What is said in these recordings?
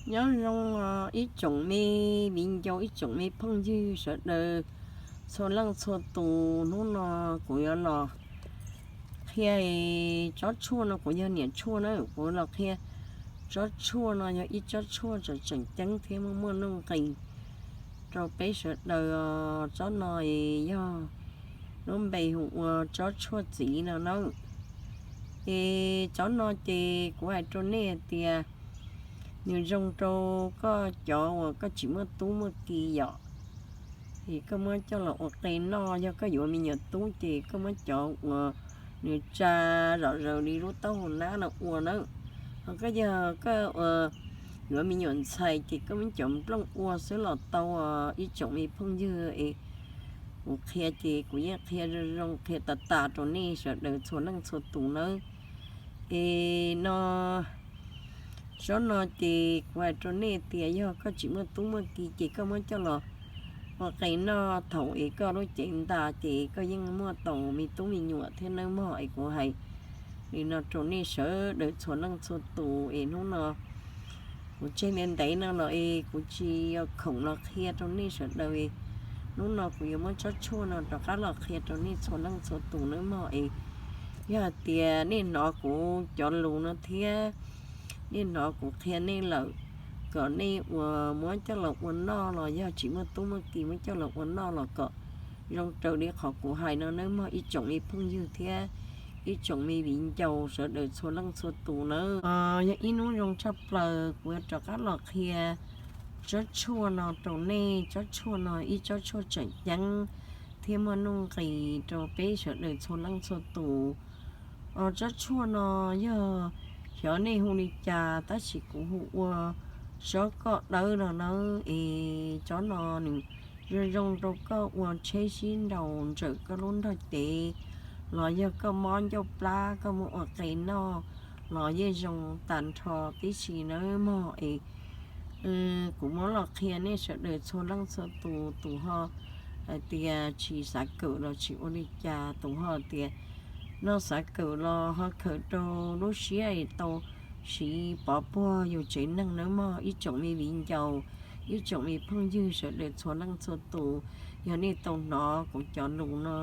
Nyob zoo ib tsoom me viv ncaus, ib tsoom me phooj ywg sawv daws txhua leej txhua tus, hnub no kuv yuav los qhia tsob tshuaj no, kuv yog niam tshuaj na, kuv los qhia tsob tshuaj no yog ib tsob tshuaj tseem tseem ceeb thiab muaj muaj nuj nqis rau peb sawv daws. Tsob no yog lub npe hu ua tsob tshuaj txiv no na. Es tsob no ces kuv hais rau nej hais tias nws zoo rau koj cov uas koj tsis muaj tub muaj ki yom, es koj muab coj los ua qe noj. Yog koj yuav me nyuam tub ces koj muab cov uas nws tsa zom zaws li lub taub hau nab no ua na. Ho koj yog koj yuav me nyuam ntxhais ces koj muab cov nplooj ua xwb los tau. Ib tsoom me phooj ywg es kuv qhia ces kuv yeej qhia zoo zoo, qhia tas tas rau nej sawv daws txhua leej txhua tus nawb. Es no, tsob no ces kuv hais rau nej tias yog koj tsis muaj tub muaj ki ces koj muab coj los ua qe noj thaum es koj lub cev ntas ces koj yeej muaj tau me tub me nyuam thiab nawb mog. Es kuv hais li no rau nej sawv daws txhua leej txhua tus. Es hnub no kuv tseg ntev ntev no los es kuv tsis yog khoom los qhia rau nej sawv daws. Hnub no kuv yuav muab tsob tshuaj no rov qab los qhia rau nej txhua leej txhua tus nawb mog. Es yog hais tias nej hnov kuv cov lus no thiab nej hnov kuv qhia nej lawm, kom nej uas muab coj los ua noj los yog tsis muaj tub muaj ki muab coj los ua noj los kom zoo raws li qhov kuv hais no nawb mog ib tsoom me phooj ywg thiab ib tsoom me viv ncaus sawv daws txhua leej txhua tus nawb. Yog ib hnub zoo tshaj plaws kuv yuav rov qab los qhia tsob tshuaj no rau nej. Tsob tshuaj no ib tsob tshuaj tseem ceeb thiab muaj nuj nqis rau peb sawv daws txhua leej txhua tus. Tsob tshuaj no yog xyov nej hu li cas tab sis kuv hu ua tsob koj dawb no nawb. Es tsob no nws zoo zoo rau koj ua tsheb sib nraus ntawm koj lub nrog cev, los yog koj mob ncauj plab koj muab ua qe noj los yeej zoo tag nrho tib si nawb mog. Es kuv muab los qhia nej sawv daws txhua leej txhua tus, tus ho hais tias tsis xav kawm los tsis ua li cas, tus ho tias noj xav kawm los ho khaws rau lub siab es tau siv pov puag yus tsev neeg nawb mog ib tsoom me viv ncaus, ib tsoom me phooj ywg sawv daws txhua leej txhua tus. Yog nej tau hnov kuv cov lus no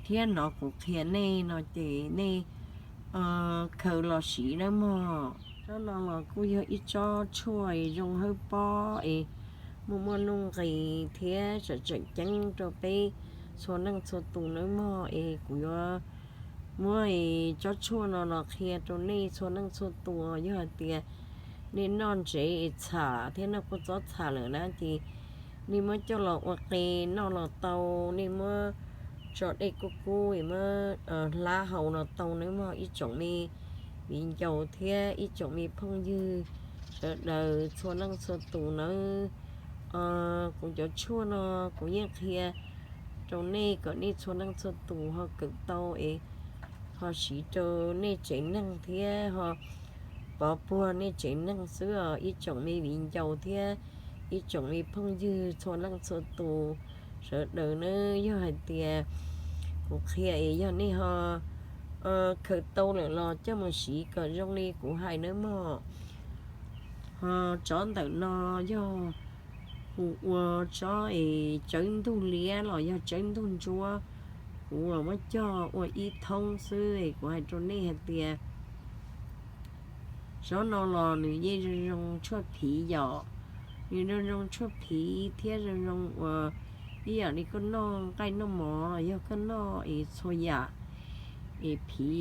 thiab hnov kuv qhia nej no ces nej khaws los siv nawb mog. Tsob no los kuj yog ib tsob tshuaj zoo hawb pob es muaj muaj nuj nqis thiab tseem tseem ceeb rau peb txhua leej txhua tus nawb mog. Es kuv yuav muab tsob tshuaj no los qhia rau nej txhua leej txhua tus. Yog hais tias nej noj ntsev es txham thiab noj kua txob txham lawm na ces nej muab coj los ua qe noj los tau, nej muab tso dej kub kub es muab hlab haus los tau nawb mog ib tsoom me viv ncaus thiab ib tsoom me phooj ywg sawv daws txhua leej txhua tus nawb. Kuv cov tshuaj no kuv yeej qhia rau nej kom nej txhua leej txhua tus ho kawm tau es ho siv rau nej tsev neeg thiab ho pov puag nej tsev neeg xwb os ib tsoom me viv ncaus thiab ib tsoom me phooj ywg txhua leej txhua tus sawv daws nawb. Yog hais tias kuv qhia es yog nej ho khaws tau lawm los coj mus siv kom zoo li kuv hais nawb mog. Ho tsob ntawm no yog hu ua tsob es tsawb ntug liab los yog tsawb ntug ntsuab. Kuv muab cog ua ib thoob xwb es kuv hais rau nej hais tias tsob no los nws yeej zoo zoo tshuaj phiv yom. Nws zoo zoo tshuaj phiv thiab zoo zoo uas ib yam li koj noj nqaij noj mov los yog koj noj es txhua yam es phiv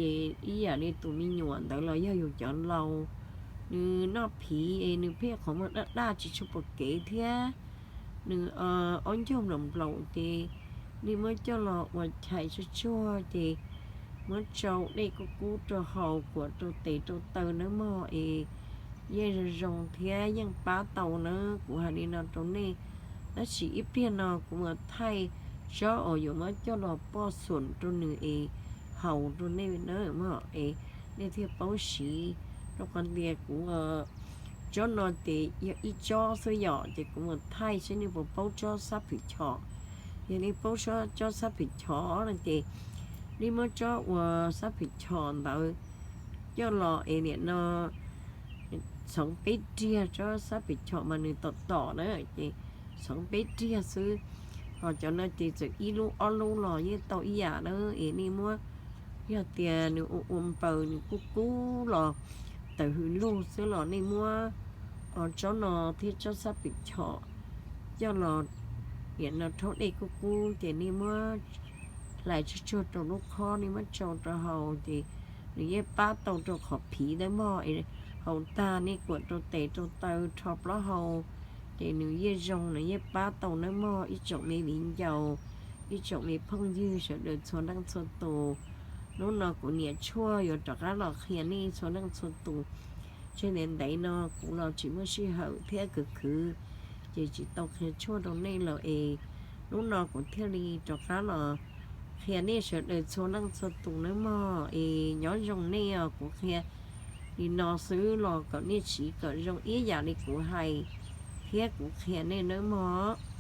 ib yam li tus me nyuam ntawd los yog yus cov laus. Nws noj phiv es nws pheej qhov muag daj daj tsis tshua pom kev thiab nws ob ncauj nplaum nplaum ces nej muab coj los ua chais tsuag tsuag ces muab tsau dej kub kub rau haus kuam rau tes rau taw nawb mog es yeej zoo zoo thiab yeej pab tau nawb. Kuv hais li no rau nej, tab sis ib pliag no kuv mam thaij tsob uas yuav muab coj los poj xuam rau nws es haus rau nej nawb mog es nej thiaj paub siv. Rau qhov tias kuv tsob no ces yog ib tsob xwb yom, ces kuv mam thaij seb nej puas paub tsob xab phwm chom. Yog nej paub tsob xab phwm chom no ces nej muab tsob uas xab phwm chom ntawd coj los es nim no txhoov peb riag, tsob xab pem chom mas nws tom tom na, ces txhoov peb riag xwb. Ho cov no ces txawm ib lub ob lub los yeej tau ib yam na. Es nej muab, yog tias nws ua ua npaws nws kub kub los tawm hws lug xwb los nej muab tsob no thiab tsob xab pem chom coj los, nim no rhaub dej kub kub ces nej muab hlais tsuag tsuag rau lub khob, nej muab tsau rau haus ces nws yeej pab tau rau qhov phiv nawb mog. Haus tag nej kuam rau tes rau taw rho plaub hau ces nws yeej zoo, nws yeej pab tau nawb mog ib tsoom me viv ncaus, ib tsoom me phooj ywg sawv daws txhua leej txhua tus. Hnub no kuv niam tshuaj yuav rov qab los qhia nej txhua leej txhua tus. Tseg ntev ntev no kuv los tsis muaj sij hawm thiab khwv khwv, ces tsis tau qhia tshuaj rau nej lawm es hnub no kuv thiaj li rov qab los qhia nej sawv daws txhua leej txhua tus nawb mog. Es nyob zoo nej os, kuv qhia li no xwb los kom nej siv kom zoo ib yam li kuv hais thiab kuv qhia nej nawb mog.